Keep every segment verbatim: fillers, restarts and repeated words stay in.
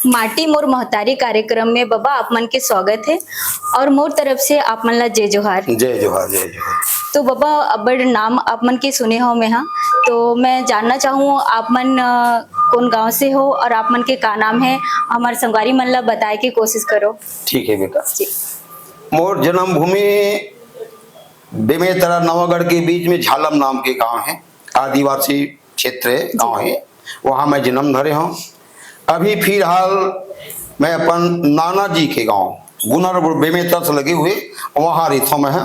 माटी मोर महतारी कार्यक्रम में बबा आप मन के स्वागत है और मोर तरफ से आप मन ला जय जोहार। जय जोहार, जय जोहार। तो बबा, अब्बड़ नाम आप मन के सुने हो मैं, हाँ, तो मैं जानना चाहूँ आप मन, अ, कौन गांव से हो और आप मन के का नाम है, हमारे संगवारी मन ला बताए के कोशिश करो। ठीक है बेटा। जी। मोर जन्मभूमि बेमेतरा नवागढ़ के बीच में झालम नाम के गांव है, आदिवासी क्षेत्र है, गांव है, वहाँ मैं जन्म धरे हूँ। अभी फिलहाल मैं अपन नाना जी के गांव गुनर बेमेतरा से लगे हुए वहाँ रहता मैं है।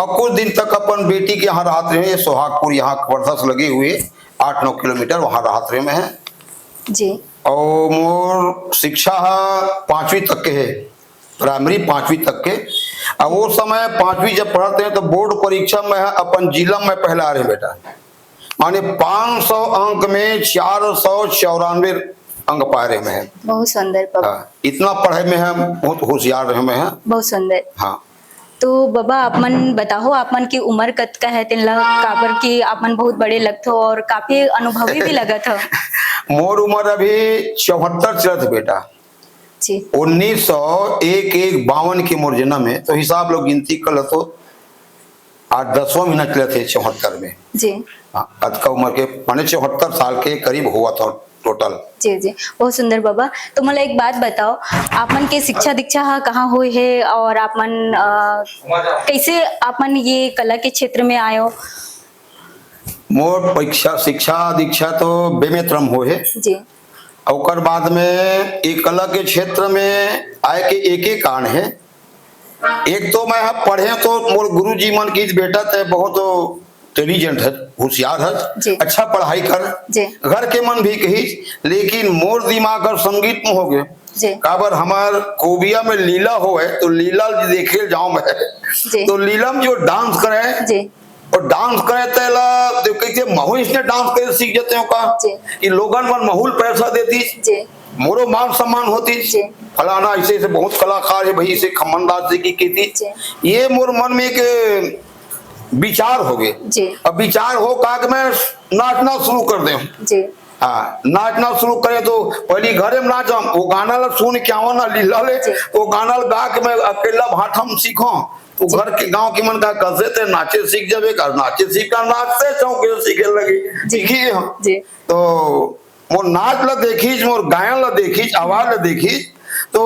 और कुछ दिन तक अपन बेटी के यहाँ राहत रहे, सोहागपुर यहाँ वर्धा से लगे हुए आठ नौ किलोमीटर, वहाँ राहत रहे मैं है। जी। और मोर शिक्षा है पाँचवीं तक के है, प्राइमरी पाँचवीं तक के। अब वो समय पाँचवीं जब पढ़ते हैं तो बोर्ड परीक्षा में है अपन जिला में पहला आ रहे बेटा, माने पाँच सौ अंक में चार सौ चौरानवे अंक पाए रहे मैं है। बहुत सुंदर बबा। हाँ, इतना पढ़ाई में है, बहुत होशियार रहे मैं है। बहुत सुंदर। हाँ। तो बबा, आप मन बताओ, आप मन की उम्र कतका है, तेन ला, काबर कि आप मन बहुत बड़े लगत हो और काफी अनुभवी भी लगत हो। मोर उम्र अभी चौहत्तर चलत है बेटा। जी। उन्नीस सौ एक, एक बावन के मोर जन्म है, तो हिसाब लोग गिनती कर लो तो आज दसवां महीना चलत है चौहत्तर में। जी। हाँ, अतका उम्र के, माने चौहत्तर साल के करीब हुआ था टोटल। जी, जी, बहुत सुंदर बबा। तो मोला एक बात बताओ, आप मन के शिक्षा दीक्षा हा कहाँ हुई है और आप मन, अ, कैसे आप मन ये कला के क्षेत्र में आए हो? मोर परीक्षा, शिक्षा दीक्षा तो बेमेतरम होए हे। जी। ओकर बाद में ये कला के क्षेत्र में आए के एक एक कारण है। एक तो मैं ह पढ़े तो मोर गुरुजी मन की, "बेटा तय बहुत intelligent है, होशियार है, जी। अच्छा पढ़ाई कर।" जी। घर के मन भी कही, लेकिन मोर दिमाग अउ संगीत में हो गए। जी। काबर हमार कोबिया में लीला होए तो लीला देखे जाओ मैं। जी। तो लीला में जो डांस करे, जी। और डांस करे तेला, तो कहिथे, "महू इसने डांस करे सीख जाते हो का?" जी। कि लोगन मन महू ल पैसा देती, जी। मोरो मान सम्मान होती, जी। फलाना ऐसे ऐसे बहुत कलाकार है भाई, इसे खम्मन दास जी की कहती। जी। ये मोर मन में एक विचार हो गए। जी। अब विचार हो का कि मैं नाचना शुरू कर दे। जी। हाँ, नाचना शुरू करे तो पहली घरे में नाचम, वो गाना ला सुन के आवा ना लीला ले, जी। वो गाना ला गा के मैं अकेला भाठम सीखो। तो जी। घर के गांव के मन का कसे ते नाचे सीख जावे का, नाचे सीख का नाचते चौके सीखे लगी। जी। सीखी हम। जी। तो मोर नाच ला देखीच, मोर गायन ला देखीच, आवाज ला देखीच, तो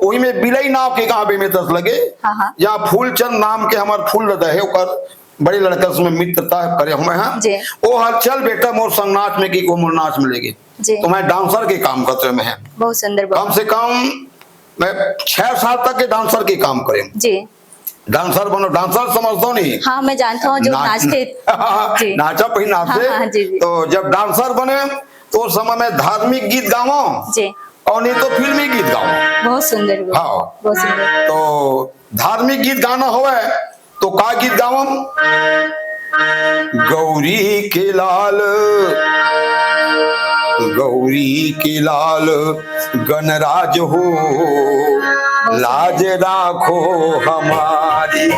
वही में बिलई नाव के गांव में दस लगे, हाँ, हाँ। या फूलचंद नाम के हमार फूल लदा है, ओकर बड़े लड़का से मैं मित्रता करे हूँ मैं, हाँ। जी। वो हर चल बेटा मोर संग नाच में की को मोर नाच में लेगे। जी। तो मैं डांसर के काम करते में है। बहुत सुंदर, बहुत। कम से कम मैं छह साल तक के डांसर के काम करे। जी। डांसर बनो, डांसर समझते हो नहीं? हाँ, मैं जानता हूँ, जो नाच-, नाचते। जी। नाचा पही नाचे। हाँ, हाँ, जी, जी। तो जब डांसर बने, तो उस समय में धार्मिक गीत गावो। जी। और नहीं तो फिल्मी गीत गावो। बहुत सुंदर, बहुत। हाँ। बहुत सुंदर। तो धार्मिक गीत गाना होवे, तो का गीत गावम? गौरी के लाल, गौरी के लाल, गणराज हो, लाज राखो हमारी,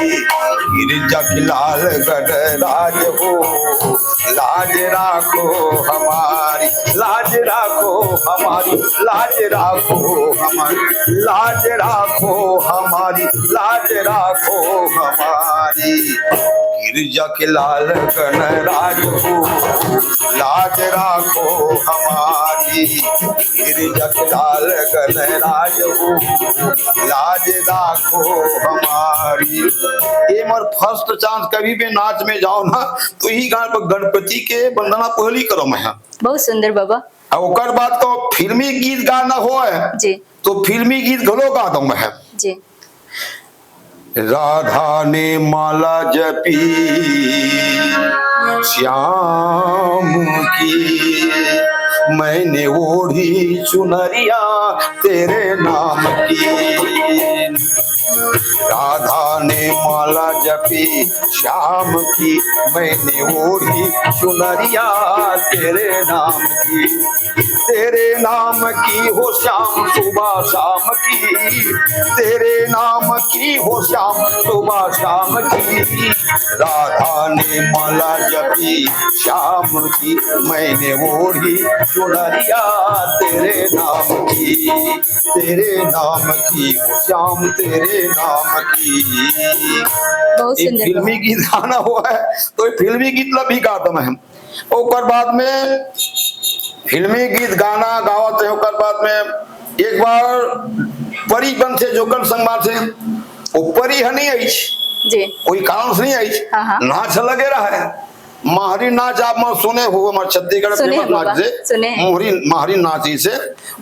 गिरजा के लाल गणराज हो, लाज राखो हमारी, लाज राखो हमारी, लाज राखो हमारी, लाज राखो हमारी, लाज राखो हमारी, गिरजा के लाल गणराज हो, लाज राखो हमारी, गिरजा के लाल गणराज हो, लाज राखो हमारी। ये मोर फर्स्ट चांस, कभी भी नाच में जाओ ना, तो यही गाना पर गणपति के वंदना पहली करो मैं। बहुत सुंदर बाबा। और ओकर बाद तो फिल्मी गीत गाना होए, जी। तो फिल्मी गीत घलो गा दो मैं। जी। राधा ने माला जपी श्याम की, मैंने ओढ़ी चुनरिया तेरे नाम की। राधा ने माला जपी श्याम की, मैंने ओढ़ी चुनरिया तेरे नाम की। तेरे नाम की हो श्याम सुबह शाम की, तेरे नाम की हो श्याम सुबह शाम की। राधा ने माला जपी श्याम की, मैंने ओढ़ी चुनरिया तेरे नाम की, तेरे नाम की हो श्याम, तेरे नाम की। बहुत एक सुंदर फिल्मी बात। गीत गाना हुआ है, तो ये फिल्मी गीत ला भी गाता मैं। ओकर बाद में फिल्मी गीत गाना गावत है, ओकर बाद में एक बार परी बन से जोकर संग बात है, वो परी ह नहीं आई, जी। कोई कारण से नहीं आई, हाँ, हाँ। नाच लगे रहा है। महरी नाच आप मन सुने हो, हमारे छत्तीसगढ़ सुने famous हैं नाच बाबा, से। सुने हैं। मोहरी, महरी नाच से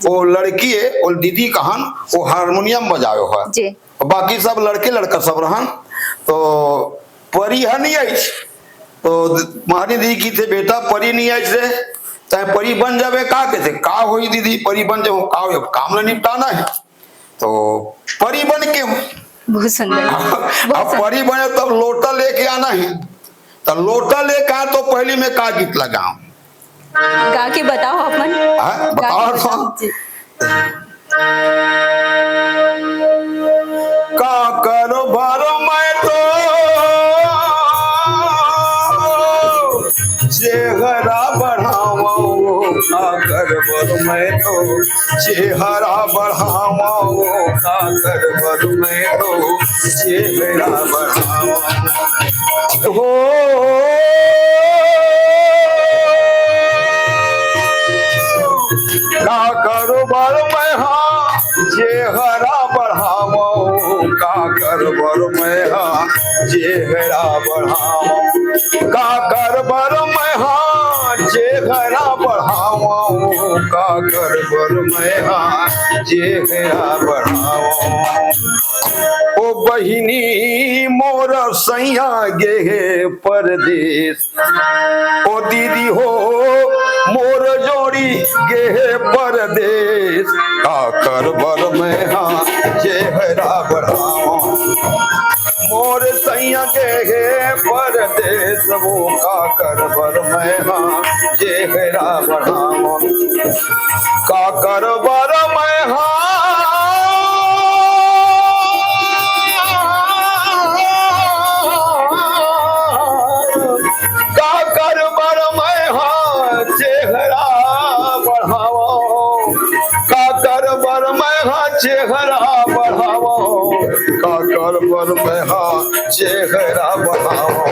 वो लड़की है, वो दीदी कहन, वो हारमोनियम बजावे हो। जी। बाकी सब लड़के लड़का सब रहन, तो परी ह नहीं आई। तो महरी दीदी की थे, "बेटा, परी नहीं आई से, तय परी बन जावे का?" कहते, "का होई दीदी, परी बन जाओ, का होई, अब काम ला निपटाना है।" तो परी बन के हूँ। बहुत सुंदर। अब बहुत सुंदर। परी बने तब लोटा लेके आना है, तो लोटा लेके आए तो पहली मैं का गीत लगाऊं? गा के बताओ आप मन। हाँ, गा के बताओ बताओ। तो। जी। का करूं भर मैं तो चेहरा बढ़ावां, का करूं भर मैं तो चेहरा बढ़ावां, का करूं भर मैं तो चेहरा बढ़ावां। हो का करूं भर मैं हा चेहरा बढ़ावां, का करूं भर मैं हा चेहरा बढ़ावां, का करूं भर मैं हा चेहरा बढ़ावां, का करूं भर मैं हा चेहरा बढ़ावां। ओ बहिनी मोर सैया गे हे परदेस, ओ दीदी हो मोर जोड़ी गे हे परदेस, का करबर मैं हा चेहरा बढ़ावां। मोर सैया गे हे परदेस, वो का करबर मैं हा चेहरा बढ़ावां। का करबर मैं हा का करबर मैं हा चेहरा बढ़ावां, का करबर मैं हा चेहरा बढ़ावां, का करबर मैं हा चेहरा बढ़ावां।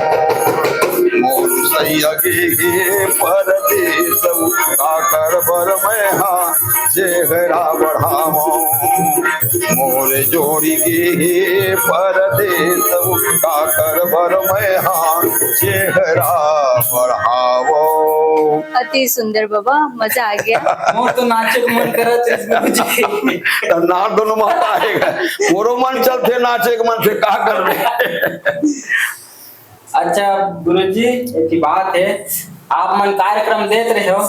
मोर सैया गे हे परदेस, का करबर मैं हा चेहरा बढ़ावां। मोर जोड़ी गे हे परदेस, का करबर मैं हा चेहरा बढ़ावां। अति सुंदर बाबा, मजा आ गया। मोर तो नाचे के मन करत हे, गुरुजी। तो नाच दोनों माता आएगा। मोरो मन चलथे नाचे के मन से, का करबे? अच्छा गुरुजी, एक ही बात है, आप मन कार्यक्रम देत रहे हो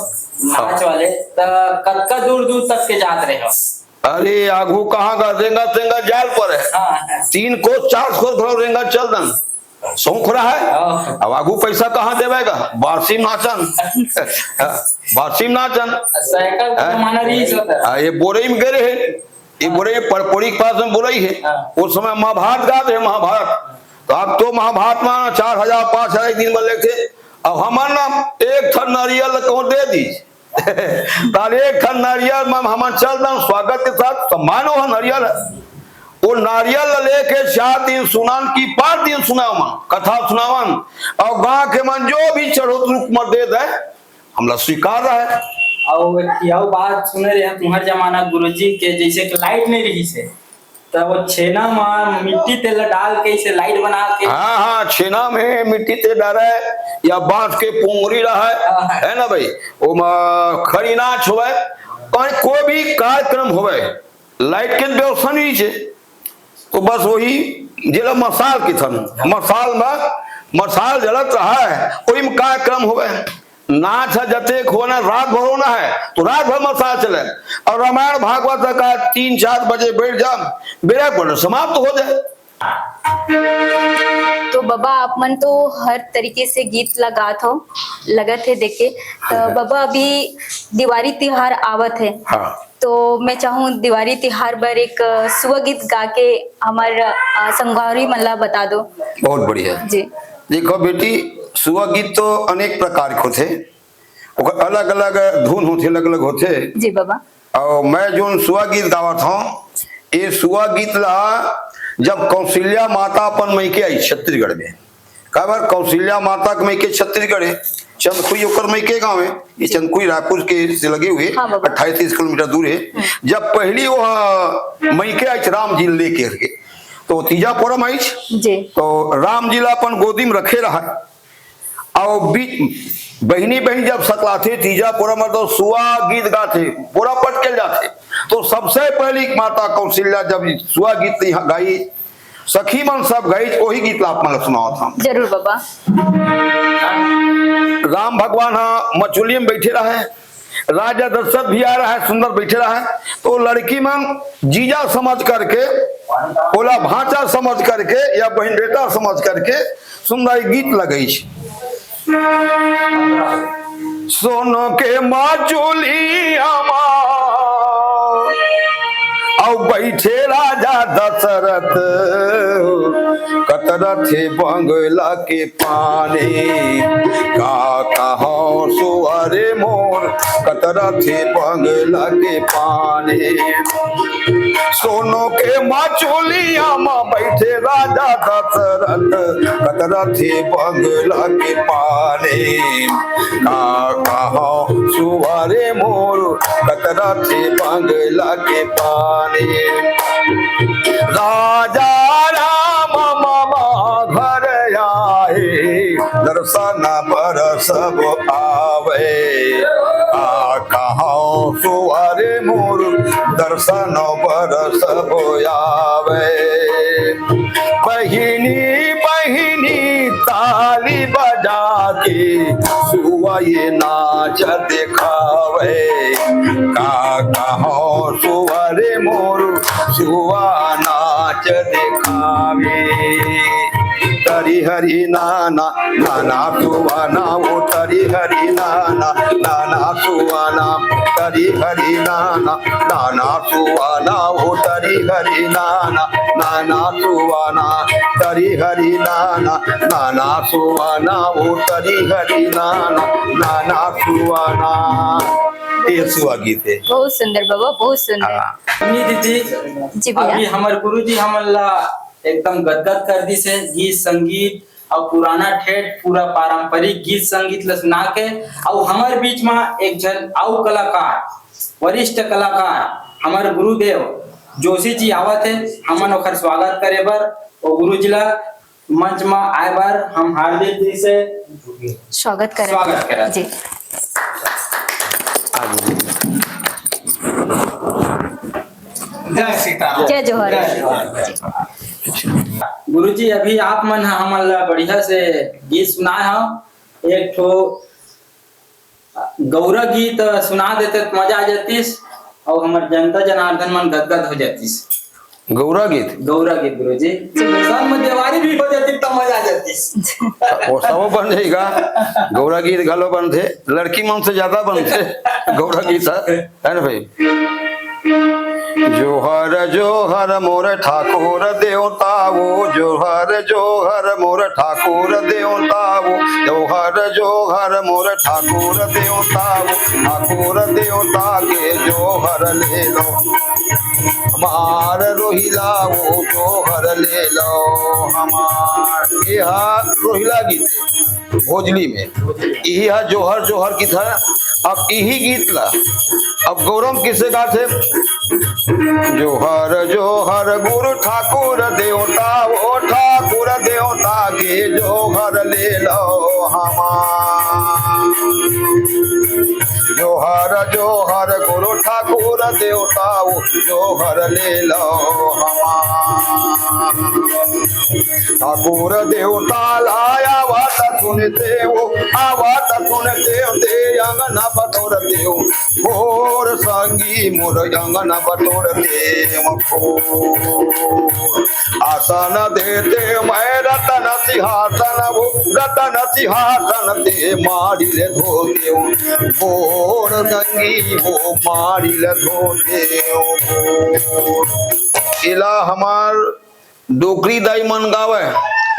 नाच वाले, त कतका दूर दूर तक के जात रहे हो? अरे आगू कहाँ का रेंगा तेंगा जाल पर है। हाँ। तीन कोस चार कोस घलो रेंगा चल दन, शौक रहा है। हाँ। अब आगू पैसा कहाँ देवेगा? बारसी नाचन। हाँ, बारसी नाचन। साइकिल का हाँ। जमाना रही होता। हाँ, ये बोरई में गे रहे, ये बोरई पड़पोड़ी के पास में बोरई है। हाँ। उस समय महाभारत गात रहे, महाभारत। तो अब तो महाभारत में चार हजार पाँच हजार एक दिन में लेते, अब हमार नाम एक ठन नारियल कहूँ दे दी। ताले एक ठन नरियर म हमन चल दन, स्वागत के साथ सम्मान हो नरियर। वो नारियल ल लेके चार दिन सुनान की पांच दिन सुनावन, कथा सुनावन, और गांव के मन जो भी चढ़ोत रुख म दे दे, हमला स्वीकार रहे। और एक अउ बात सुने रहे, तुम्हार जमाना गुरुजी के जैसे कि लाइट नहीं रही से, त वो छेना म मिट्टी तेल डाल के इसे लाइट बना के। हाँ, हाँ, छेना में मिट्टी तेल डाले या बांस के पोंगरी रहे, हाँ। है ना भाई? ओमा खड़ी नाच होवे, और कोई भी कार्यक्रम होवे, लाइट के व्यवस्था नहीं छे, तो बस वही जेला मसाल किथन, मसाल में, मसाल जलत रहा है, वही में कार्यक्रम होवे। नाच ह जतेक होना, रात भर होना है, तो रात भर मसाज चले। और रामायण भागवत का तीन चार बजे बैठ जा, बेरा पर समाप्त हो जाए। तो बाबा, आप मन तो हर तरीके से गीत ला गात हो, लगत है देख के। तो बाबा, अभी दिवाली तिहार आवत है, हाँ। तो मैं चाहूँ दिवाली तिहार बर एक, अ, सुआ गीत गा के हमर, अ, संगवारी मन ला बता दो। बहुत बढ़िया। जी। देखो बेटी, सुआ गीत तो अनेक प्रकार के होथे, ओकर अलग-अलग धुन होथे, अलग-अलग होथे। जी बाबा। अउ मैं जोन सुआ गीत गावत हौं, ये सुआ गीत ला जब कौशल्या माता अपन मइके आई छत्तीसगढ़ में, काबर कौशल्या माता के मइके छत्तीसगढ़ हे, चंदखुई ओकर मइके गाँव हे, ये चंदखुई रायपुर के से लगे हुए हाँ बाबा। अट्ठाईस तीस किलोमीटर दूर हे। हम्म। जब पहली वो मइके आइच राम जी लेके के, तो तीजा पोरम आइच, जी। तो राम जी ला अपन गोदी में रखे रहा, अउ बीच बहिनी बहिनी जब सकलाथे, तीजा पोरम तो सुआ गीत गाथे, पोरा पटकेल जाथे। तो सबसे पहली माता कौशल्या जब सुआ गीत यहाँ गाई, सखी मन सब गाई, वही गीत ला आप मन ला सुनावत हौं। जरूर बाबा। राम भगवान हा मचुलिया में बैठे रहे, राजा दशरथ भी आ रहा है, सुंदर बैठे रहा है, तो लड़की मन जीजा समझ करके, ओला भांचा समझ करके या बहन बेटा समझ करके सुंदर गीत लगई छे। सोनो के माचुलिया मा, अउ बैठे राजा दशरथ, कतरथे बंगला के पानी, का कहौं सुआ रे मोर, कतरथे बंगला के पानी। सोनो के माचुलिया मा बैठे राजा दशरथ, कतरथे बंगला के पानी। का कहौं सुआ रे मोर, कतरथे बंगला के पानी। राजा राम मम घर आए, दर्शन बर सब आवे। का कहौं सुआ रे मोर, दर्शन बर सब आवे। बहिनी बहिनी ताली बजा के, सुआ ये नाच देखावे। का कहौं सुआ रे मोर, सुआ नाच देखावे। तरी हरी नाना, नाना सुआ ना, ओ तरी हरी नाना, नाना सुआ ना, तरी हरी नाना, नाना सुआ ना, ओ तरी हरी नाना, नाना सुआ ना, तरी हरी नाना, नाना सुआ ना, ओ तरी हरी नाना, नाना सुआ ना। ये सुआ गीत है। बहुत सुंदर बाबा, बहुत सुंदर। हाँ। अम्मी दीदी, जी भैया। अभी हमर गुरुजी हमन ला एकदम गदगद कर दिस हे, गीत संगीत अउ पुराना ठेठ पूरा पारंपरिक गीत संगीत ल सुना के, अउ हमर बीच म एक झन अउ कलाकार, वरिष्ठ कलाकार, हमर गुरुदेव जोशी जी आवत हे, हमन ओखर स्वागत करे बर, ओ गुरु जी ला मंच म आए बर हम हार्दिक दिल से स्वागत करत स्वागत करत। जी। जय सीताराम। जय जोहार। जय जोहार। गुरुजी, अभी आप मन ह हमन ला बढ़िया से गीत सुनाए हव, एक ठो गौरा गीत सुना देते त मजा आ जातिस, अउ हमर जनता जनार्दन मन गदगद हो जातिस। गौरा गीत? गौरा गीत गुरुजी। सब में देवारी भी हो जाती तब मजा आ जातिस। वो सब बन जाएगा। गौरा गीत घलो बनथे, लड़की मन से ज्यादा बनथे गौरा गीत ह, है ना भाई? जोहर जोहर मोर ठाकुर देवता वो, जोहर जोहर मोर ठाकुर देवता वो, जोहर जोहर मोर ठाकुर देवता वो, ठाकुर देवता के जोहर ले लो। हमार रोहिला वो जोहर ले लो हमार। ये हा रोहिला गीत हे भोजली में। इही हा जोहर जोहर गीत हे। अब इही गीत ला अब गौरव किसे गाथे? जोहर जोहर गुरु ठाकुर देवता, ओ ठाकुर देवता के जोहर ले लो हमार। जोहर जोहर गुरु ठाकुर देवता, जोहर ले लो हमार। ठाकुर देवता ला आवत सुनते हो, आवत सुनते हो, दे अंगना बटोर देव, भोर संगी मोर अंगना बटोर देव भोर। आसन देते मैं रतन सिंहासन हो, रतन सिंहासन ते मारिल धो देव, भोर संगी हो मारिल धो देव भोर। एला हमार डोकरी दाई मन गावे।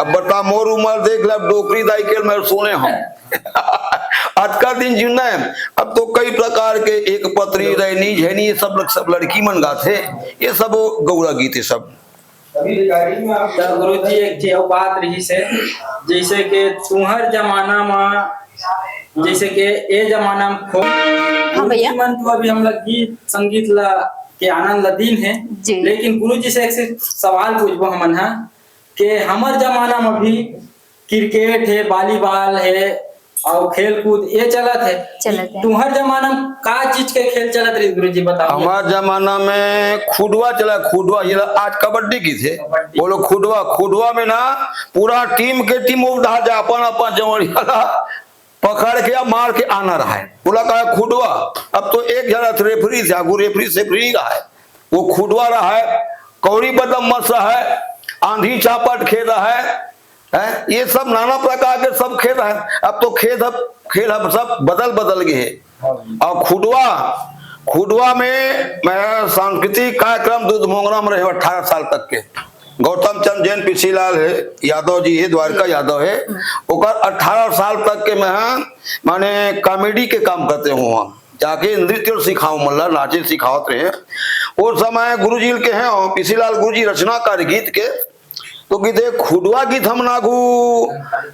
अब बता, मोर उमर देख ले, अब डोकरी दाई के मैं सुने हंव। अतका दिन जीवन है, अब तो कई प्रकार के एक पतरी, रैनी, झैनी, ये सब, सब लड़की मन गाथे, ये सब गौरा गीत है सब। त गुरुजी, एक ठे अउ बात रहिस हे, जइसे के तुंहर जमाना म, जइसे के ए जमाना म खो-, हाँ भैया। गुरुजी मन तो अभी हमला गीत संगीत ला, के आनंद ला दीन हे, जी। लेकिन गुरुजी से एक से सवाल पूछबो हमन ह, के हमर जमाना म भी क्रिकेट हे, वॉलीबॉल हे, अउ खेल कूद ये चलत हे। चलत हे। तुंहर जमाना म का चीज के खेल चलत रहिस गुरुजी, बताओ। हमार जमाना में खुडवा चला, खुडवा, ये आज कबड्डी की थे, कबड्डी। बोलो खुडवा, खुडवा में ना पूरा टीम के टीम उठा जा, अपन अपन जमरिया ला पकड़ के या मार के आना रहा है, बोला कहा खुडवा। अब तो एक जना रेफरी से, आगू रेफरी सेफरी रहा है, वो खुडवा रहा है, कौड़ी बदम मस रहा है, आंधी चापट खेल रहा है, हैं? ये सब नाना प्रकार के सब खेल है। अब तो खेल अब, खेल अब सब बदल बदल गए हैं। और खुडवा, खुडवा में मैं सांस्कृतिक कार्यक्रम दूध मोंगरा में रहे अठारह साल तक के। गौतम चंद जैन, पीसीलाल है, यादव जी है, द्वारिका यादव है, ओकर अठारह साल तक के मैं, माने, कॉमेडी के काम करते हुआ जाके नृत्य सिखाओ, मतलब नाचे सिखावत रहे। वो समय गुरुजी के हैं, पीसीलाल गुरुजी रचनाकार गीत के, तो गीत है, खुडवा गीत हम नागू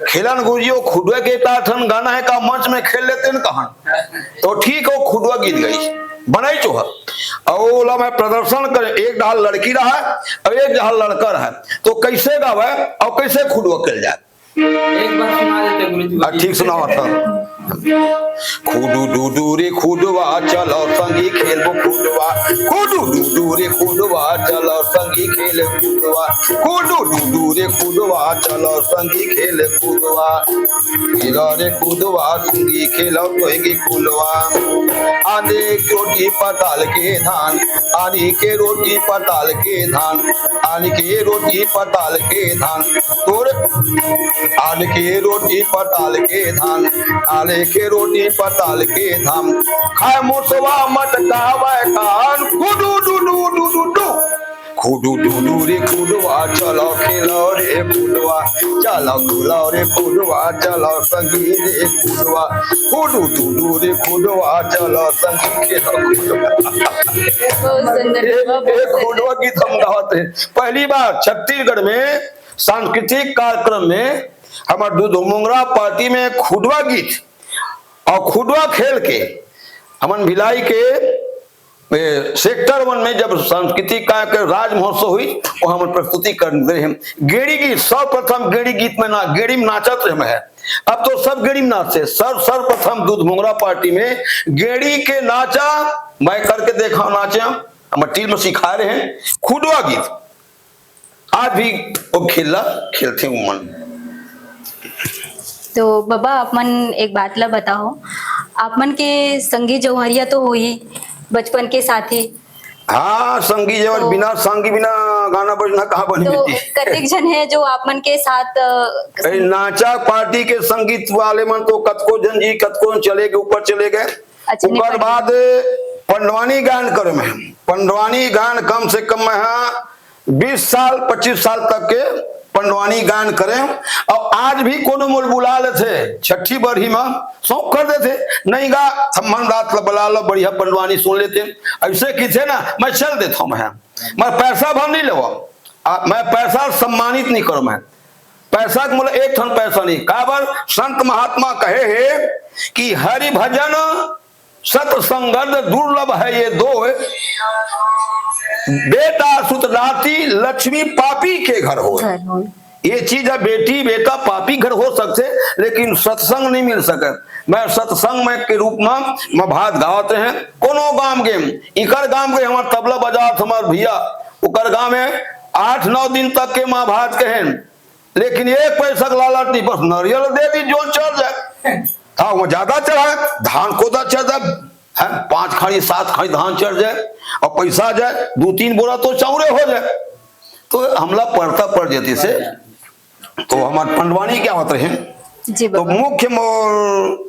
खेलन गुरुजी, वो खुडवा के का ठन गाना है का मंच में खेल लेते न कहा, तो ठीक हो, खुडवा गीत गई बनाई चोहर। और ओला मैं प्रदर्शन कर, एक डाल लड़की रहा है और एक डाल लड़का रहा है, तो कैसे गावे और कैसे खुडवा खेल जाए? एक बार सुना देते गुरुजी। हाँ, ठीक सुनावा था। खुडू डूडू रे खुडवा, चलो संगी खेलबो खुडवा। खुडू डूडू रे खुडवा, चलो संगी खेल खुडवा। खुडू डूडू रे खुडवा, चलो संगी खेल खुडवा। खेल रे खुडवा, संगी खेलो तोहगी खुलवा। आने के रोटी पताल के धान, आने के रोटी पताल के धान, आने के रोटी पताल के धान। तोर आन के रोटी पताल के धान, आले के रोटी पताल के धान। खाए मोसवा मटकावे कान, खुडू डू डू डू डू डू। खुडू डू डू रे खुडवा, चलो खेलो रे खुडवा, चलो खेलो रे खुडवा, चलो संगी रे खुडवा। खुडू डू डू रे खुडवा, चलो संगी खेलो खुडवा। बहुत सुंदर, एक, बहुत एक सुंदर। खुडवा गीत हम गावत हैं। पहली बार छत्तीसगढ़ में सांस्कृतिक कार्यक्रम में हमर दूध मोंगरा पार्टी में खुडवा गीत और खुडवा खेल के हमन भिलाई के, ए, सेक्टर वन में जब सांस्कृतिक कार्यक्रम राज महोत्सव हुई, वो हमन प्रस्तुति कर रहे हैं। गेड़ी गीत, सर्वप्रथम गेड़ी गीत में ना, गेड़ी में नाचत रहे मैं है। अब तो सब गेड़ी में नाचते, सर्व, सर्वप्रथम दूध मोंगरा पार्टी में गेड़ी के नाचा मैं करके देखा, नाचा, हम टीम में सिखा रहे हैं खुडवा गीत। आज भी वो खेलला खेलथे उमन। तो बाबा, आप मन एक बात ला बताओ, आप मन के संगी जौहरिया तो होही बचपन के साथी। हाँ, संगी जौहर तो बिना, संगी बिना गाना बजना कहाँ बनी तो बेटी? कतेक झन है जो आप मन के साथ, अ, अरे, नाचा पार्टी के संगीत वाले मन तो कतको झन जी, कतको झन चले गए, ऊपर चले गए। अच्छा, ओकर बाद पंडवानी गायन करे में, पंडवानी गायन कम से कम मैं हाँ बीस साल, पच्चीस साल तक के पंडवानी गान करें। और आज भी कोनो मोल बुला लेथे, छठी बरही में शौक कर देथे, "नहीं गा, हम मन रात ला बुला लो, बढ़िया पंडवानी सुन लेते।" ऐसे किथे ना, मैं चल देता हूँ, मैं, मैं पैसा भर नहीं लेवा, आ, मैं पैसा सम्मानित नहीं करूँ, मैं पैसा के मोला एक ठन पैसा नहीं। काबर संत महात्मा कहे हे कि हरि भजन सत संगत दुर्लभ है ये दो, बेटा सुत नाती लक्ष्मी पापी के घर होय। घर होय। ये चीज है, बेटी बेटा पापी घर हो सकथे, लेकिन सत्संग नहीं मिल सके। मैं सत्संग में के रूप में मैं भात गावत रहे, कोनो गांव के, इकर गांव के हमार तबला बजावत हमार भैया, ओकर गांव में आठ नौ दिन तक के माँ भात कहें, लेकिन एक पैसा के लालच नहीं, बस नरियल दे दी, जो चढ़ जाए। हाँ, वो ज्यादा चढ़ाए, धान कोदा चढ़ जाए, हैं, पांच खाड़ी, सात खाड़ी धान चढ़ जाए और पैसा आ जाए, दो तीन बोरा तो चाउरे हो जाए, तो हमला पड़ता पड़ जाती से। तो हमार पंडवानी क्या होते हैं? जी तो बाबा। मुख्य मोर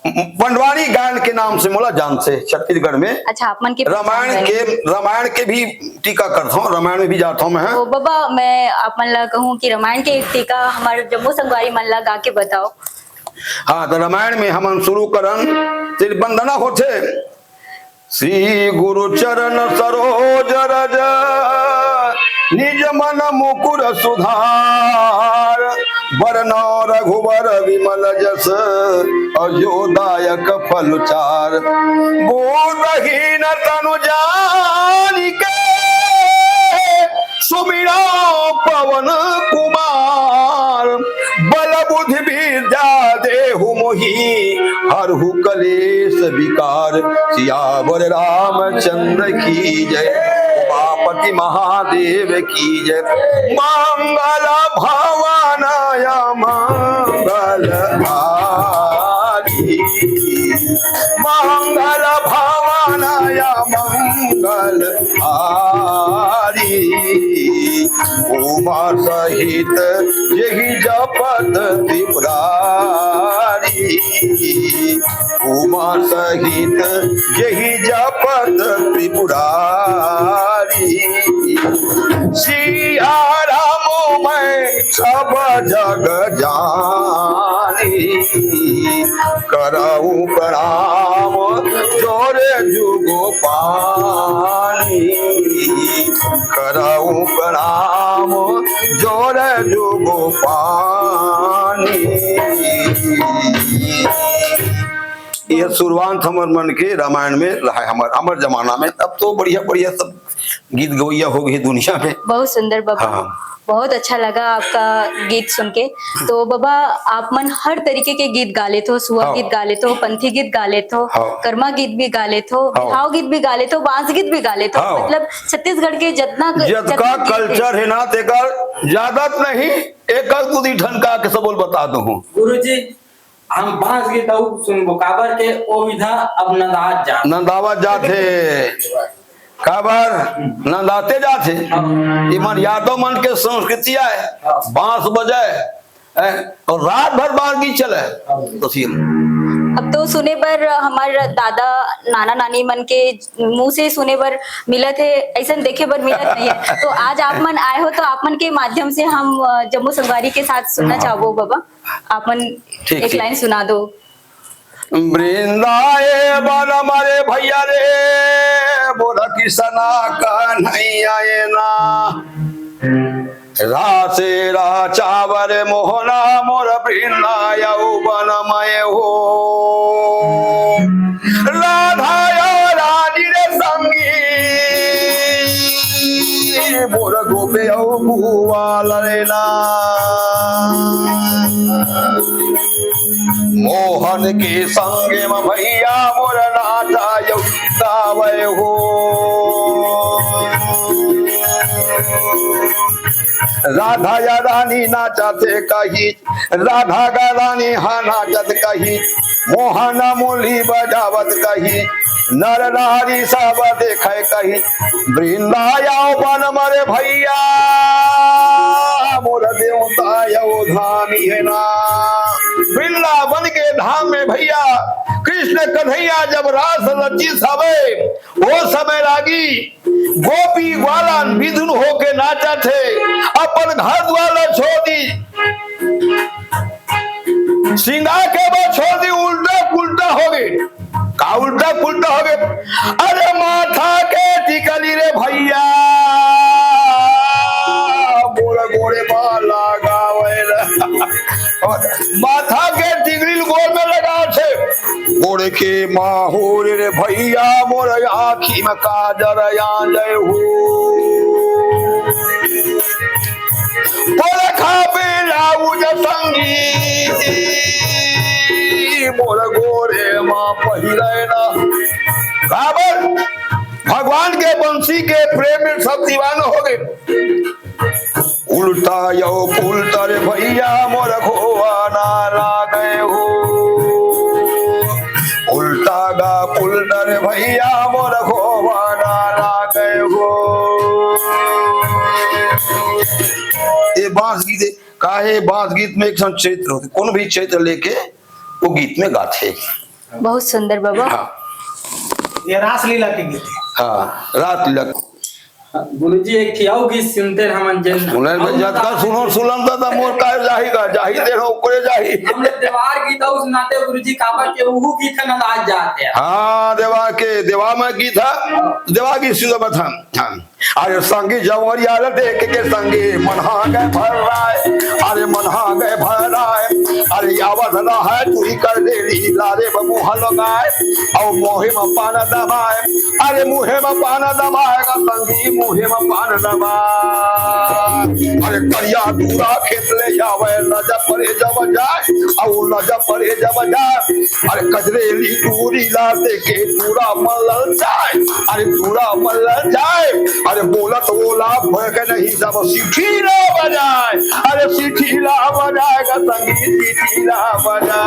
पंडवानी गायन के नाम से मोला जानथे छत्तीसगढ़ में। अच्छा, आप मन के रामायण पहचान के, रामायण के भी टीका करता हूँ, रामायण में भी जाता हूँ मैं। तो बाबा, मैं आप मन ला कहूँ कि रामायण के एक टीका हमारे जम्मो संगवारी मन ला गा के बताओ। हाँ, तो रामायण में हमन शुरू करन, तेरी वंदना होथे। श्री गुरु चरण सरोज रज, निज मन मुकुर सुधार। बरनौ रघुबर विमल जस, अजो दायक फल चार। बूझहीन तनु जानिके, सुमिरौ पवन कुमार। बल बुद्धि विद्या देहु मोहि, हरहु कलेश विकार। सियावर रामचंद्र की जय, उमापति महादेव की जय। मंगल भवन मंगल हारी, मंगल भवन मंगल हारी। उमा सहित जेहि जपत त्रिपुरारी, उमा सहित जेहि जपत त्रिपुरारी। सिया राम मैं सब जग जानी, करऊ प्रणाम जोरे जुगो पानी, करऊ प्रणाम जोरे जुगो पानी। ये शुरुआत हमर मन के रामायण में रहा है, हमर, हमर जमाना में। अब तो बढ़िया बढ़िया सब गीत गवैया हो गए दुनिया में। बहुत सुंदर बाबा, हाँ। बहुत अच्छा लगा आपका गीत सुन के। तो बाबा, आप मन हर तरीके के गीत गा लेत हो, सुआ हाँ। गीत गा लेत हो, पंथी गीत गा लेत हो, हाँ। कर्मा गीत भी गा लेत हो, हाँ। बिहाव गीत भी गा लेत हो, बांस गीत भी गा लेत हो। हाँ। मतलब छत्तीसगढ़ के जतना क-, जतका जतना गीत हे। कल्चर हे ना, तेकर ज्यादा तो नहीं, एक आध दू ठन गा के सबो ल बता दूं। गुरुजी, हम बांस गीत अउ सुनबो, काबर के ओ विधा अब नंदावत जात। नंदावत जात हे। काबर? नंदाते जात हे। हाँ। इमन यादव मन के संस्कृति आय, हाँ। बांस बजाय, हैं? और रात भर बांस गीत चले। हाँ। तो फिर अब तो सुने बर हमर दादा, नाना, नानी मन के मुंह से सुने बर मिलत हे, ऐसन देखे बर मिलत नहीं है। तो आज आप मन आए हो, तो आप मन के माध्यम से हम, अ, जम्मो संगवारी के साथ सुनना हाँ। चाहबो बाबा। आप मन ठीक, एक ठीक। लाइन सुना दो। वृंदावन मरे भैया रे, मोर किसना कन्हैया ए ना। रासे राचावर मोहना मोर वृंदा यौवन मय हो। राधा या रानी रे संगी, मोर गोपे यौ गुवाल रे ना। मोहन के संगे म भैया मोर नाचा यौ गावै हो। राधा या रानी नाचथे कही, राधा गा रानी हा नाचत कही, मोहन मुरली बजावत कही, नर नारी सब देखे कही, वृंदा यौवन मरे भैया, मोर देवता यौ धाम हे ना। वृंदावन के धाम में भैया, कृष्ण कन्हैया जब रास रचित हवे, वो समय लागी गोपी ग्वालन विधुन होके नाचत हे, अपन घर द्वार ला छोड़ दी, सिंगार के बाद छोड़ दी, उल्टा पुल्टा हो गए। का उल्टा पुल्टा हो गए? अरे माथा के टिकली रे भैया, मोर गोड़े मा लगावे रे। माथा के टिकली गोड़ में लगा छे। गोड़ के माहौर रे भैया, मोर आँखी में काजर आ जाए हो। बोले खा पे लाऊ जसंगी, मोर गोरे मा पहिरे ना। काबर? भगवान के बंसी के प्रेम में सब दीवाना हो गए। उल्टा यो पुल्टा रे भैया मोर खोवा ना लागे हो। उल्टा गा पुल्टा रे भैया मोर खोवा ना लागे हो। ये बांस गीत काहे? बांस गीत में एक ठन चरित्र होथे, कोनो भी चरित्र लेके वो गीत में गाथे। बहुत सुंदर बाबा। हाँ। ये रासलीला के गीत है। हाँ, रासलीला। गुरुजी, एक ठियाऊ गीत सुनते हैं हमन, जेन सुनल में अउ जतका सुनो, सुनल त, त मोर का जाही का, जाही ते रहो, ओकरे जाही। हमने देवार गीत अउ सुनाते गुरुजी, काबर के उहू गीत न लाग जाते हैं। हाँ, देवार के, देवार में गीत है, देवार गीत सुनो बता। हाँ। अरे संगी जवरिया ल देख के संगी मन हा गए भर राय, अरे मन हा गए भर राय। अरे आवत ना है तू ही कर दे लीला रे बबू हलो गाय, और मोहे में पान दबाए, अरे मुहे में पान दबाए गा संगी मुहे में पान दबाए। अरे करिया दूरा खेत ले जावे लजा परे जब जाए, और लजा परे जब जाए। अरे कजरेली दूरी ला दे के दूरा मलल जाए, अरे दूरा मलल जाए। अरे बोलत ओला भय के नहीं जब सीटी ला बजाए, अरे सीटी ला बजाए गा संगी सीटी ला बजाए।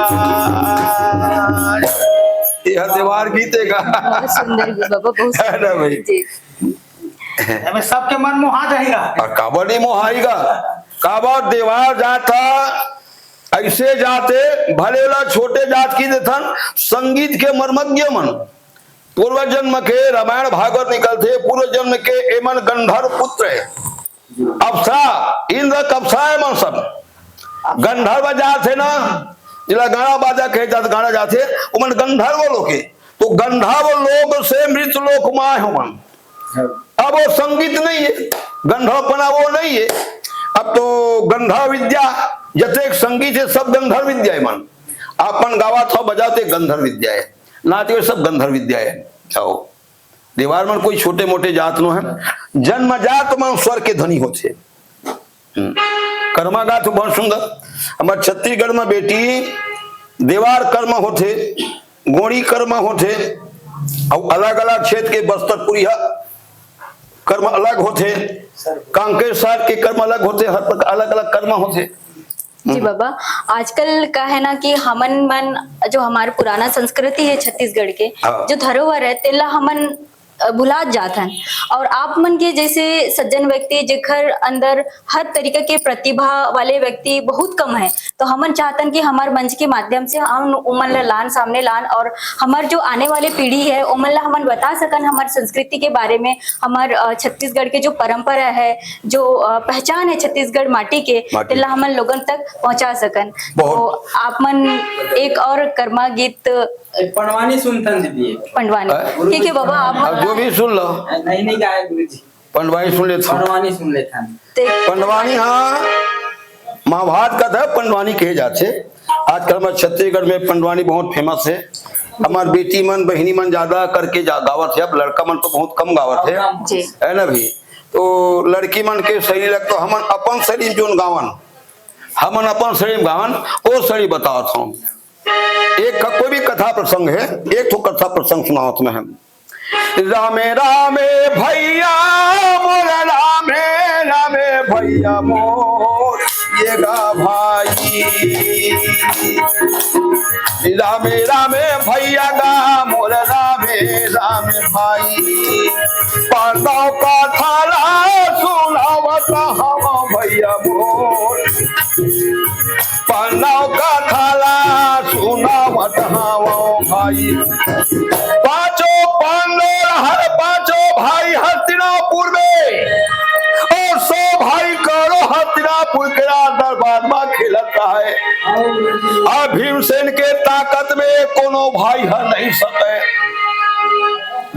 यह देवार गीत है का? बहुत सुंदर गीत बाबा, बहुत है ना सुंदर भाई? जी। एमे सबके मन मोहा जाही गा। और काबर नहीं मोहाई गा? काबर देवार जात हा, ऐसे जाते भले ला छोटे जात की देथन, संगीत के मर्मज्ञ मन। पूर्व जन्म के रामायण भागवत निकलथे, पूर्व जन्म के एमन गंधर्व पुत्र है। अप्सरा, इंद्र के अप्सरा है मन सब। गंधर्व जात है ना, जिला गाना बाजा कहे जात, गाना जात है, ओमन गंधर्व लोक है। तो गंधर्व लोक से मृत लोक में आए हो मन। अब वो संगीत नहीं है, गंधर्वपना वो नहीं है। अब तो गंधर्व विद्या, जतेक संगीत है, सब गंधर्व विद्या है मन। अपन गावत हो, बजावत है, गंधर्व विद्या है। नाच में सब गंधर्व विद्या है। आओ, देवार मन कोई छोटे मोटे जात नो है, जन्म जात मन स्वर के धनी होथे। हम्म। कर्मा गात हो बहुत सुंदर। हमर छत्तीसगढ़ में बेटी देवार कर्मा होथे, गोंड़ी कर्मा होथे, अउ अलग-अलग क्षेत्र के बस्तरपुरी ह कर्म अलग होथे, कांकेर साइड के कर्म अलग होथे, हर प्रकार अलग-अलग कर्म होथे। जी हम्म। बाबा, आजकल का है ना कि हमन मन जो हमारे पुराना संस्कृति है छत्तीसगढ़ के, हाँ। जो धरोहर है, तेला हमन, अ, भुलात जात हन। और आप मन के जैसे सज्जन व्यक्ति, जेकर अंदर हर तरीका के प्रतिभा वाले व्यक्ति बहुत कम है, तो हमन चाहतन कि हमार मंच के माध्यम से हम उमन ला लान, सामने लान, और हमार जो आने वाले पीढ़ी है, ओमन ला हमन बता सकन हमार संस्कृति के बारे में, हमार, अ, छत्तीसगढ़ के जो परंपरा है, जो, अ, पहचान है छत्तीसगढ़ माटी के, माटी। तेला हमन लोगन तक पहुंचा सकन। बहुत। तो आप मन एक और कर्मा गीत एक पंडवानी सुनथन दीदी, एक। पंडवानी। हैं? ठीक है बाबा, आप अब जो भी सुन लो। नहीं, नहीं गाए गुरुजी। पंडवानी सुन लेथन। पंडवानी सुन लेथन। ते पंडवानी, हाँ, महाभारत का था, पंडवानी कहे जाथे। आजकल हमारे छत्तीसगढ़ में पंडवानी बहुत famous है। हमार बेटी मन, बहिनी मन ज्यादा करके जा-, गावत है। अब लड़का मन तो बहुत कम गावत है, जी। है ना भी? तो लड़की मन के शैली लग तो हमन अपन शैली में जोन गावन, हमन अपन शैली में गावन, वो शैली बतावत हूँ। एक क-, कोई भी कथा प्रसंग है, एक ठो कथा प्रसंग सुनावत मैं हम। रामे रामे भैया मोर, रामे रामे भैया मोर, ये गा भाई। रामे रामे भैया गा मोर, रामे रामे भाई। पांडव कथा ला सुनावत हव भैया मोर। पांडव कथा ला सुनावत हव भाई। पांचों पांडव हर पांचों भाई हस्तिनापुर में, और सौ भाई करो हस्तिनापुर के राज दरबार में खेलत है। अब भीमसेन के ताकत में कोनो भाई ह नहीं सके।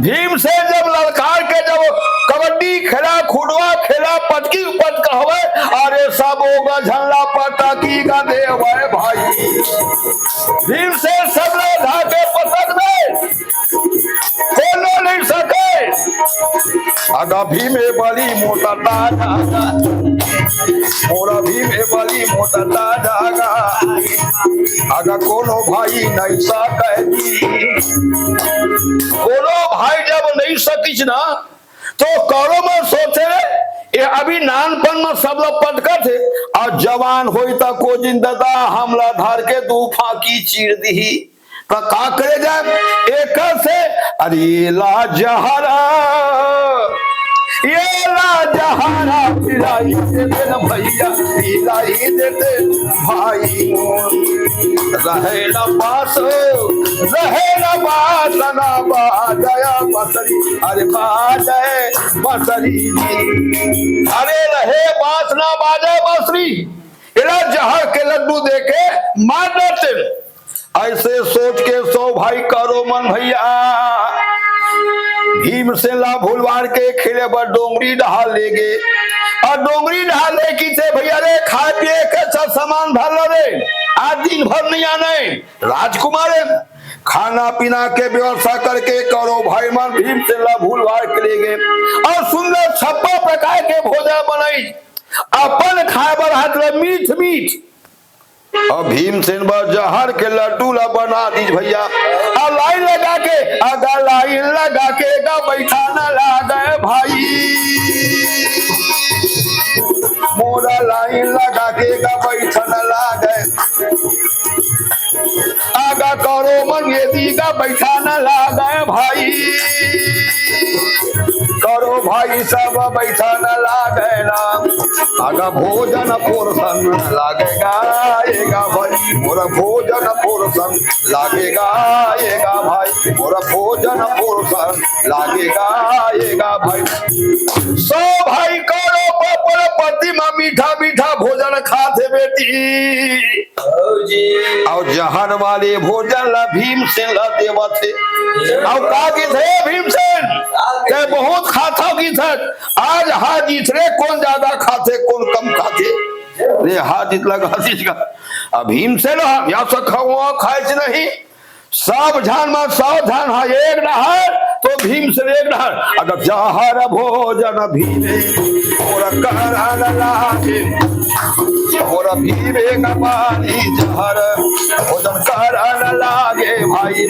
भीमसेन जब ललकार के जब कबड्डी खेला, खुडवा खेला, पटकी पटक हवे, अरे सब ओगा झल्ला पटकी का देवे भाई। भीमसेन सब ला धाके पटक दे, कोनो नहीं सके। अगर अभी में बड़ी मोटा ताजा गा, मोर अभी में बड़ी मोटा ताजा गा। अगर कोनो भाई नहीं सकती, कोनो भाई जब नहीं सकिस ना, तो कौरव मन सोचे, ये अभी नानपन में सब लोग पटकत हे, और जवान होई त को जिंददा हमला धर के दू फाकी चीर दिही। त का करे जाए? एकर से, अरे ये ला जहरा, ये ला जहरा पिलाई दे दे न भैया, पिलाई दे दे भाई मोर। रहे न पास, रहे न पास, ना बाजया बसरी, अरे बाजय बसरी जी। अरे रहे बास ना बाजय बसरी, एला जहर के लड्डू दे के मार देते। ऐसे सोच के सौ भाई कौरव मन भैया भीमसेन ला भुलवार के खेले बर डोंगरी डहार ले गे। और डोंगरी डहार ले किथे भैया रे, खाए पिए के सब सामान धर लो रे, आज दिन भर नहीं आने। राजकुमार खाना पीना के व्यवस्था करके कौरव भाई मन भीमसेन ला भुलवार के ले गे और सुंदर छप्पन प्रकार के भोजन बनाई, अपन खाए बर हाथ ले मीठ मीठ। और भीमसेन बर जहर के लड्डू ला बना दीज भैया। आ लाइन लगा के, अगा लाइन लगा के गा बैठा न लागे भाई, मोरा लाइन लगा के गा बैठा न लागे। आगा करो मंगेदी गा बैठा न लागे भाई, करो भाई सब बैठा न लागे ना। आगा भोजन पोरसन लागेगा, एगा भाई, मोर भोजन पोरसन लागेगा, एगा भाई, मोर भोजन पोरसन लागेगा, एगा भाई। सौ भाई करो पर पति मा मीठा मीठा भोजन खाथे बेटी। और जहर वाले भोजन ला भीमसेन ला देवत हे। और का किथे भीमसेन? ते बहुत खाता किथे। आज हार जीत रे, कोन ज्यादा खाथे, कोन कम खाथे। रे हार जीत लगा दीज गा। अब भीमसेन हम या सखवा खाए से नहीं। सब झन मा सौ झन हा एक डहर, तो भीमसेन एक डहर। अगर जहर भोजन भीमे, मोर करन लागे। मोर भीमे का पानी जहर, भोजन करन लागे भाई।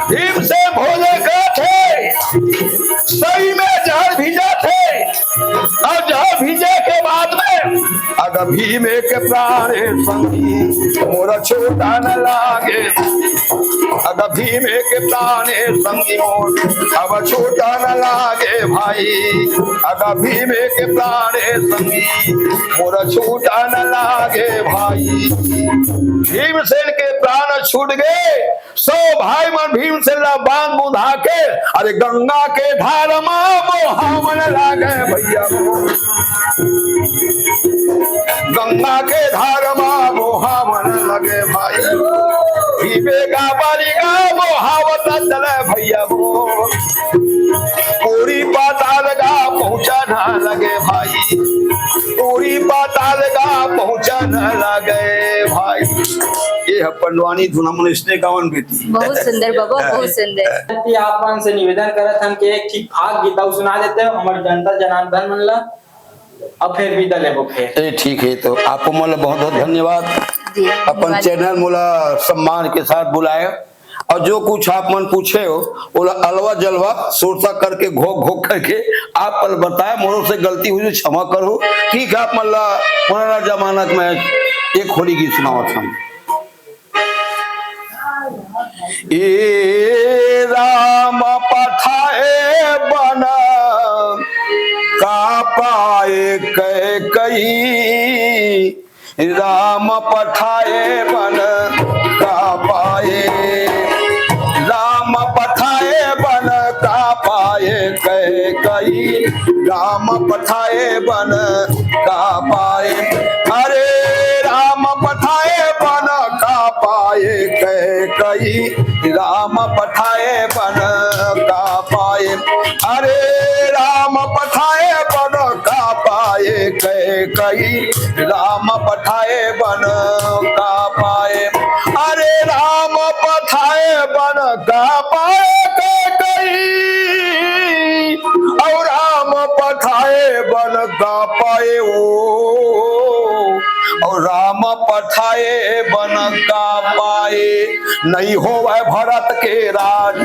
भीमसेन भोजन करथे, सही में जहर भिंजाथे। और जहर भिंजे के बाद में अगर भीमे के प्राणे संगी मोर छोटा न लागे, अगर भीमे के प्राणे संगी मोर अब छोटा न लागे भाई, अगर भीमे के प्राणे संगी मोर छोटा न लागे भाई। भीमसेन के प्राण छूट गए, सौ भाई मन भीमसेन ला बांध बुंधा के, अरे गंगा के धार मा बोहावन लागे भैया, गंगा के धार मा बोहावन लगे भाई। भीमे गा बारी गा बोहावत चले भैया वो, पूरी पाताल गा पहुंचा ना लगे भाई, पूरी पाताल गा पहुंचा ना लगे भाई। ये ह पंडवानी धुन हमन इसने गावन बेटी। बहुत सुंदर बाबा, बहुत सुंदर। आप मन से निवेदन करत हन कि एक ठीक फाग गीत अउ सुना देते हो हमर जनता जनार्दन मन ला, अब फिर विदा लेबो फिर। ए, ठीक है, तो आप मन ला बहुत बहुत धन्यवाद। जी, अपन धन्यवाद। चैनल मोला सम्मान के साथ बुलाए और जो कुछ आप मन पूछे हो, ओला अलवा जलवा सुरता करके घोक घोक करके आप मन बताए, मोरो से गलती हुई तो क्षमा करो। ठीक है, आप मन ला पुराना जमाना में एक होली गीत सुनावत हम। ए राम पठाए बन का पाए कैकई, राम पठाए बन का पाए, राम पठाए बन का पाए कैकई, राम पठाए बन का पाए। अरे राम पठाए बन का पाए कैकई, राम पठाए बन का पाए। अरे राम पठाए बन का पाए कैकई, राम पठाए बन का पाए। अरे राम पठाए बन का पाए कैकई, और राम पाए ओ, और राम पठाए बन का पाए। नहीं होवै भरत के राज,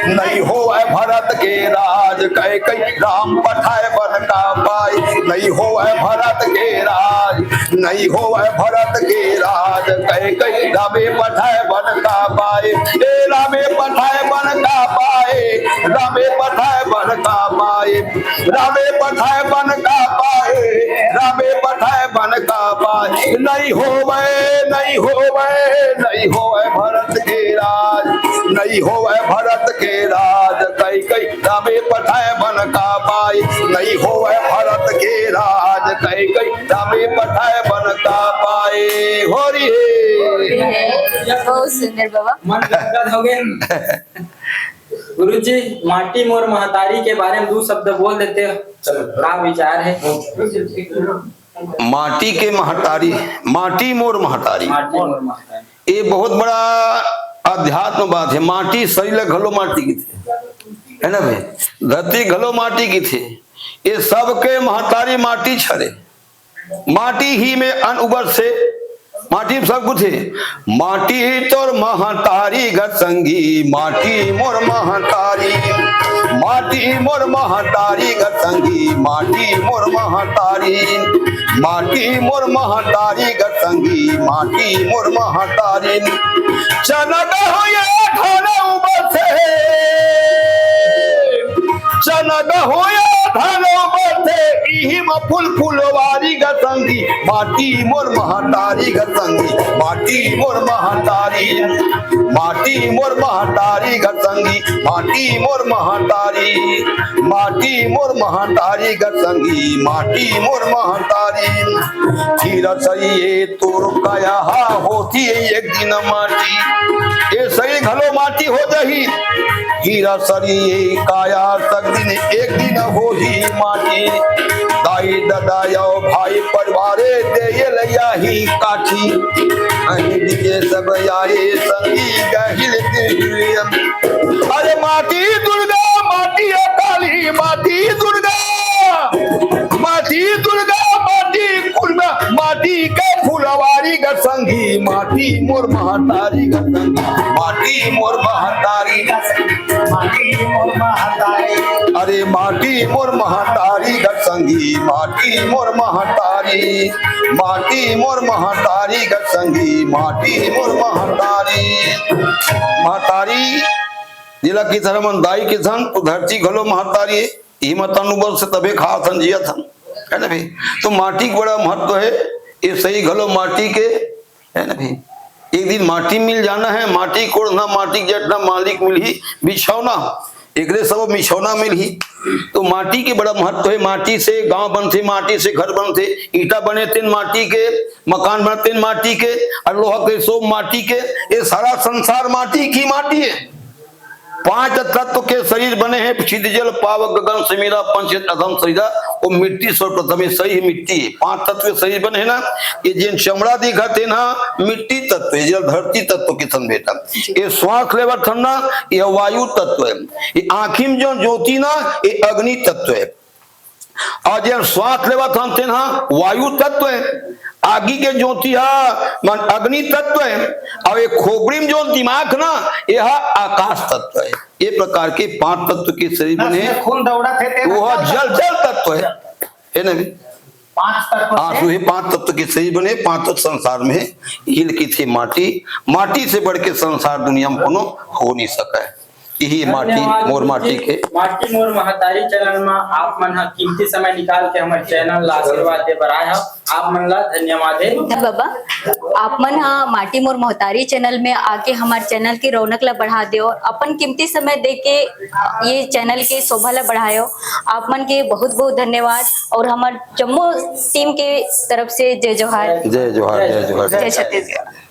नहीं होवै भरत के राज, कैकई राम पठाए बन का पाए। नहीं होवै भरत के राज, नहीं होवै भरत के राज, कैकई रामे पठाए बन का पाए। ए रामे पठाए बन का पाए, रामे पठाए बन का पाए। रामे पठाए बन का पाए, रामे पठाए बन का पाए। नहीं होवै, नहीं होवै, नहीं होवै भरत के राज, नहीं होवै भरत के राज, कैकई रामे पठाए बन का पाए। नहीं होवै भरत के राज, कैकई रामे पठाए बन का पाए। होरी हे। बहुत सुंदर बाबा। मन गदगद हो गए। गुरु जी, माटी मोर महतारी के बारे में दू शब्द बोल देते हो, का विचार है? माटी के महतारी, माटी मोर महतारी। माटी मोर महतारी। ये बहुत बड़ा अध्यात्म बात है। माटी शरीर ला घलो माटी किथे, है ना भाई? धरती घलो माटी किथे। ये सबके महतारी माटी छरे। माटी ही में अन्न उबर से, माटी में सब कुछ है। माटी तोर महतारी ग संगी, माटी मोर महतारी। माटी मोर महतारी ग संगी, माटी मोर महतारी। माटी मोर महतारी ग संगी, माटी मोर महतारी। चनक होया धान उबरथे, चनक होया धान उबरथे, इही म फूल फुलवारी ग संगी, माटी मोर महतारी ग संगी, माटी मोर महतारी। माटी मोर महतारी ग संगी, माटी मोर महतारी। माटी मोर महतारी ग संगी, माटी मोर महतारी। हीरा सरिये तोर काया हा होती एक दिन माटी, ए सही घलो माटी हो जाही। हीरा सरिये काया सक दिन एक दिन होही माटी। दाई ददा यो भाई परिवारे दे ये लैया ही काठी। अही दिए सब आए संगी गहिल दिए। अरे माटी दुर्गा, माटी काली, माटी दुर्गा, माटी दुर्गा, माटी कुर्मा, माटी के फुलवारी ग संगी, माटी मोर महतारी ग संगी, माटी मोर महतारी ग संगी, माटी मोर महतारी। अरे माटी मोर महतारी ग संगी, माटी मोर महतारी, माटी मोर महतारी ग संगी, माटी मोर महतारी। महतारी जेला किथन हमन दाई किथन, तो धरती घलो महतारी हे। इही म तन उबरथे तभे खाथन जियथन, है ना भाई? तो माटी के बड़ा महत्व हे। ये सही घलो माटी के, है ना भाई? एक दिन माटी मिल जाना हे। माटी कोड़ना, माटी के जटना, मालिक मिलही बिछौना। एकरे सब बिछौना मिलही। तो माटी के बड़ा महत्व हे। माटी से गांव बनथे, माटी से घर बनथे, ईंटा बने तेन माटी के, मकान बने तेन माटी के, और लोहा के सब माटी के। ये सारा संसार माटी की माटी हे। पांच तत्व के शरीर बने हे, क्षिति जल पावक गगन समीरा, पंच अधम शरीरा। वो मिट्टी सर्वप्रथम हे, सही हे मिट्टी हे। पांच तत्व के शरीर बने हे ना, ये जेन चमड़ा दिखत हे ना, मिट्टी तत्व हे, जल धरती तत्व किथन बेटा। ये श्वास लेवत हन ना, ये वायु तत्व हे। ये आंखी में जो ज्योति ना, ये अग्नि तत्व हे। और जेन श्वास लेवत हन तेन हा वायु तत्व हे। आगी के ज्योति हा मन अग्नि तत्व हे। और ये खोपड़ी में जो दिमाग ना, ये हा आकाश तत्व हे। ये प्रकार के पांच तत्व के शरीर बने हे। नस में खून दौड़त हे, तेन वो हा जल जल, जल तत्व हे, हे ना भाई? पांच तत्व हाँ, हे। सो ये पांच तत्व के शरीर बने, पांच तत्व संसार में हे। हिल की थी माटी, माटी से बढ़ के संसार दुनिया में कोनो हो नहीं सका हे। यही माटी, धन्यवाद मोर गुरु माटी जी। के। माटी मोर महतारी चैनल में आप मन हा कीमती समय निकाल के हमर चैनल ला आशीर्वाद दे बर आए हो, आप मन ला धन्यवाद हे। बाबा, आप मन हा माटी मोर महतारी चैनल में आके हमार चैनल के रौनक ला बढ़ा दे और अपन कीमती समय दे के ये चैनल के शोभा ला बढ़ायो। आप मन के बहुत बहुत धन्यवाद और हमार जम्मो टीम के तरफ से जय जोहार, जय जोहार, जय जोहार। जय छत्तीसगढ़।